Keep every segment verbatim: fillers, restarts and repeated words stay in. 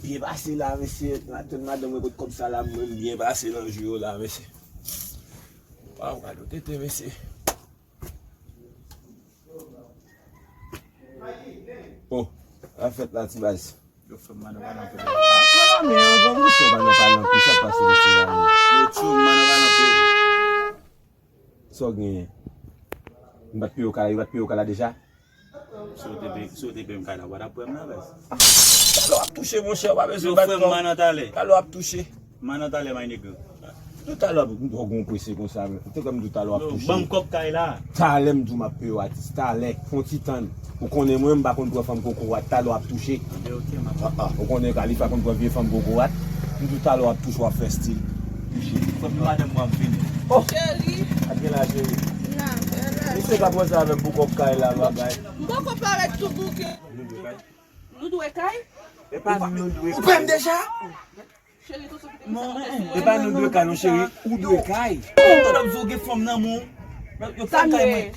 Byen pase la, mesye. Maten madanm mwen pot kòb sa la, mwen byen pase nan jou yo la, mesye. Waw, gade tete, mesye. Oh, sa fèt la, ti baz. Yo fè m madanm pa nan pè. Apa la, men yo bon, mesye, pa nan, pa nan, ki sa pase, mesye la, men? Yo tchou m madanm pa nan pè. Sa w genyen? M pa t peye w kay la, yo pa t peye w kay la deja? Si w te peye, si w te peye m kay la, w pa t ap pran m nan, baz. Talè w ap touche, monchè, w pa bezwen bat kò. Yo fè m madanm talè. Talè w ap touche. Madanm talè, my nigga. Toutalè w ap, m twò gon prese konsa, men. Ou te kwè m toutalè w ap touche. Ban m kòb kay la. Talè m di w m ap peye w, atis. Talè, fè yon ti tann. Ou konnen mwen, m pa konn pran fanm kokorat. Talè w ap touche. Anben, ok, m ap... Ah, ah, ou konnen Khalifa konn pran vye fanm kokorat. M di w talè w ap touche, w ap fè stil. Touche. Fòk madanm mwen ap vini. Oh! Cheri. Ak gen la, cheri. Nan, bèlè. Misye ka pran sa avè m pou kòb kay la, bagay. M poko parèt tou bouke. Nou dwe kay? Nou dwe kay? E pa nou dwe kay. Ou pè m deja? Cheri, tou sa ki te... Non, e pa nou dwe kay, non, cheri. Ou dwe kay. Ou t ap di w gen fanm nan men w. Yo pran kay mwen.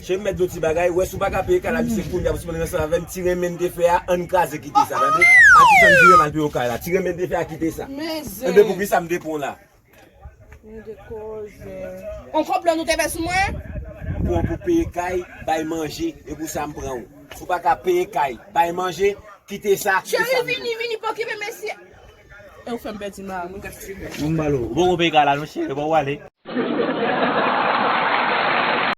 Cheri, m mèt di w ti bagay, wè si w pa ka peye kay la, misye, kounye a, pou sipòte ansanm avè m, ti renmen m te fè a, ann kraze, kite sa, tande? Atis, ann vire m al peye w kay la. Ti renmen m te fè a, kite sa. Enben, poukisa m te pran w la? Nou de koze. On kòb la nou te fè sou mwen? M pran w pou peye kay, bay manje, e pou sa m pran w. Si w pa ka peye kay, bay manje, kite sa, kite sa. Cheri, vini, vini, pa okipe mesye. E ou fè m pèdi mari. Mwen ba l ou. Ou poko peye kay la, non, cheri, bon, ou ale.